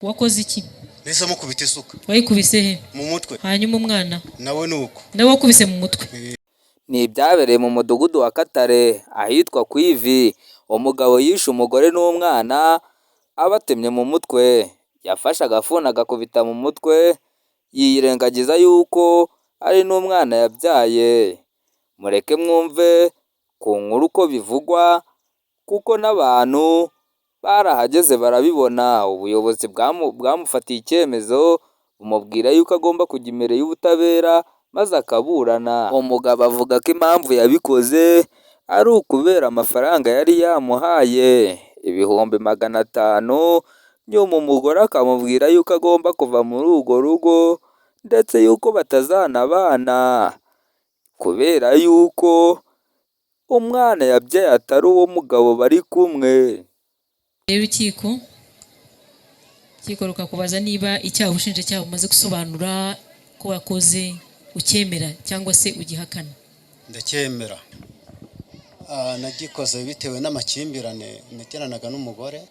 Wakoze iki? Nahise mukubita isuka. Wayikubise he? Mu mutwe. Hanyuma umwana? Nawe ni uko. Nawe wakubise mu mutwe? Ni ibyabereye mu mudugudu wa Katare ahitwa ku Ivi. Umugabo yishe umugore n'umwana abatemye mu mutwe. Yafashe agafuni agakubita mu mutwe, yirengagiza yuko ari n'umwana yabyaye. Mureke mwumve ku nkuru uko bivugwa, kuko n'abantu barahageze barabibona. Ubuyobozi bwamufatiye icyemezo, bumubwira yuko agomba kujya imbere y'ubutabera maze akaburana. Umugabo avuga ko impamvu yabikoze ari ukubera amafaranga yari yamuhaye 500,000, nyuma umugore akamubwira yuko agomba kuva muri urwo rugo ndetse yuko batazanabana kubera yuko umwana yabyaye atari uw'umugabo bari kumwe. Rero urukiko rukakubaza niba icyaha ubushinjacyaha bumaze gusobanura ko wakoze ucyemera cyangwa se ugihakana. Ndacyemera. Nagikoze bitewe n'amakimbirane nagiranaga n'umugore.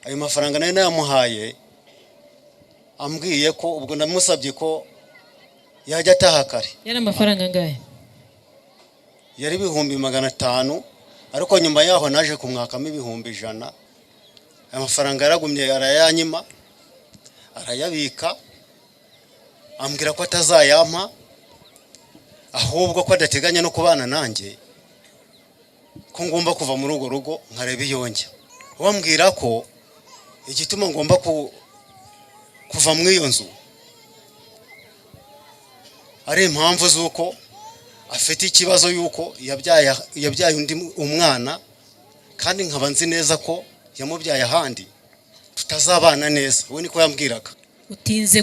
Ayo mafaranga nayo nayamuhaye ambwiye ko ubwo namusabye ko yajya ataha kare. Yari amafaranga angahe? Yari 500,000, ariko nyuma yaho naje kumwakamo 100,000. Ayo mafaranga yaragumye arayanyima, arayabika, ambwira ko atazayampa, ahubwo ko adateganya no kubana nanjye, ko ngomba kuva muri urwo rugo nkareba iyo njya. Bambwira ko igituma ngomba kuva muri iyo nzu ari impamvu z'uko afite ikibazo y'uko yabyaye undi umwana, kandi nkaba nzi neza ko yamubyaye ahandi, tutazabana neza. We niko yambwiraga. Utinze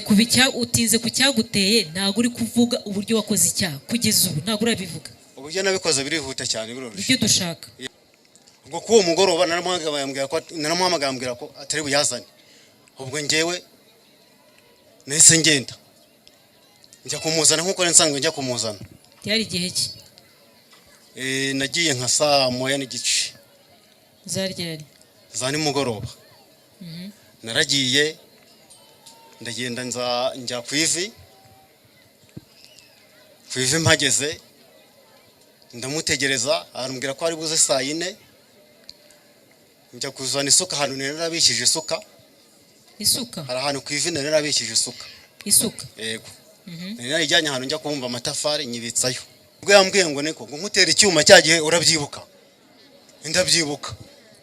ku cyaguteye, ntabwo uri kuvuga uburyo wakoze icyaha. Kugeza ubu ntabwo urabivuga. Uburyo nabikoze birihuta cyane, biroroshye. Ibyo dushaka. Ubwo kuri uwo mugoroba naramuhamagaye ambwira ko atari buyazane. Ubwo njyewe nahise ngenda njya kumuzana nk'uko nari nsanzwe njya kumuzana. Byari igihe ki? Nagiye nka saa 1:30. Za ryari? Za nimugoroba. Naragiye, ndagenda, nza njya ku ivi. Ku ivi mpageze ndamutegereza, arambwira ko ari buze saa 4. Njya kuzana isuka ahantu nari narabikije isuka. Isuka? Hari ahantu ku ivi nari narabikije isuka. Isuka? Yego, nari narijyanye ahantu njya kubumba amatafari, nyibitsayo. Ubwo yambwiye ngo niko ngo nkutera icyuma cya gihe urabyibuka? Ndabyibuka.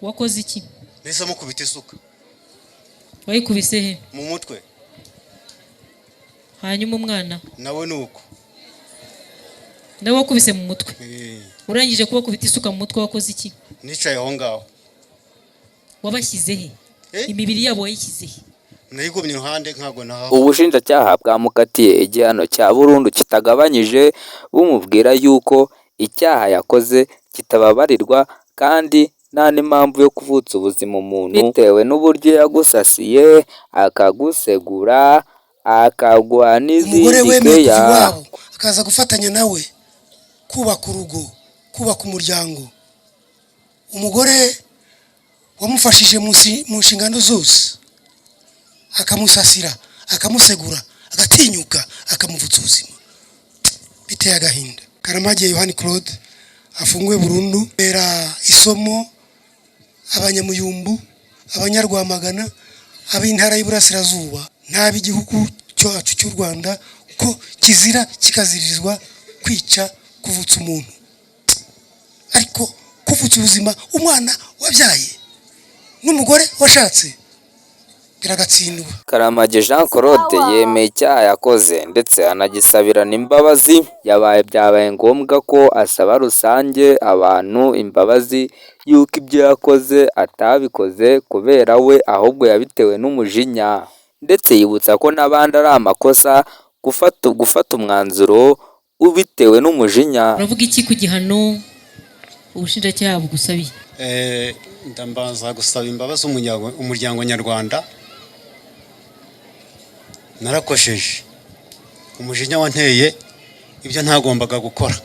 Wakoze iki? Nahise mukubita isuka. Wayikubise he? Mu mutwe. Hanyuma umwana? Nawe ni uko. Nawe wakubise mu mutwe? Urangije kubakubita isuka mu mutwe wakoze iki? Nicaye aho ngaho. Wabashyize he? Imibiri yabo wayishyize he? Nayigumye iruhande, ntabwo naho. Ubushinjacyaha bwamukatiye igihano cya burundu kitagabanyije, bumubwira yuko icyaha yakoze kitababarirwa kandi nta n'impamvu yo kuvutsa ubuzima umuntu bitewe n'uburyo yagusasiye, akagusegura, akaguha Umugore n'izindi wemeye kuva keya. iwabo akaza gufatanya nawe kubaka urugo, kubaka umuryango, umugore wamufashije mu nshingano zose, akamusasira, akamusegura, agatinyuka akamuvutsa ubuzima, biteye agahinda. Karamage Yohani Claude afunguwe burundu. Bera isomo abanyamuyumbu, abanyarwamagana, ab'intara y'Iburasirazuba n'ab'igihugu cyacu cy'u Rwanda ko kizira kikaziririzwa kwica, kuvutsa umuntu, ariko kuvutsa ubuzima umwana wabyaye n'umugore washatse biragatsindwa. Karamage Jean Claude yemeye icyaha yakoze ndetse anagisabirana imbabazi. Byabaye ngombwa ko asaba rusange abantu imbabazi y'uko ibyo yakoze atabikoze kubera we, ahubwo yabitewe n'umujinya, ndetse yibutsa ko n'abandi ari amakosa gufata umwanzuro ubitewe n'umujinya. Uravuga iki ku gihano ubushinjacyaha bugusabiye? Ndambanza gusaba imbabazi umuryango nyarwanda. Narakosheje, umujinya wanteye ibyo ntagombaga gukora.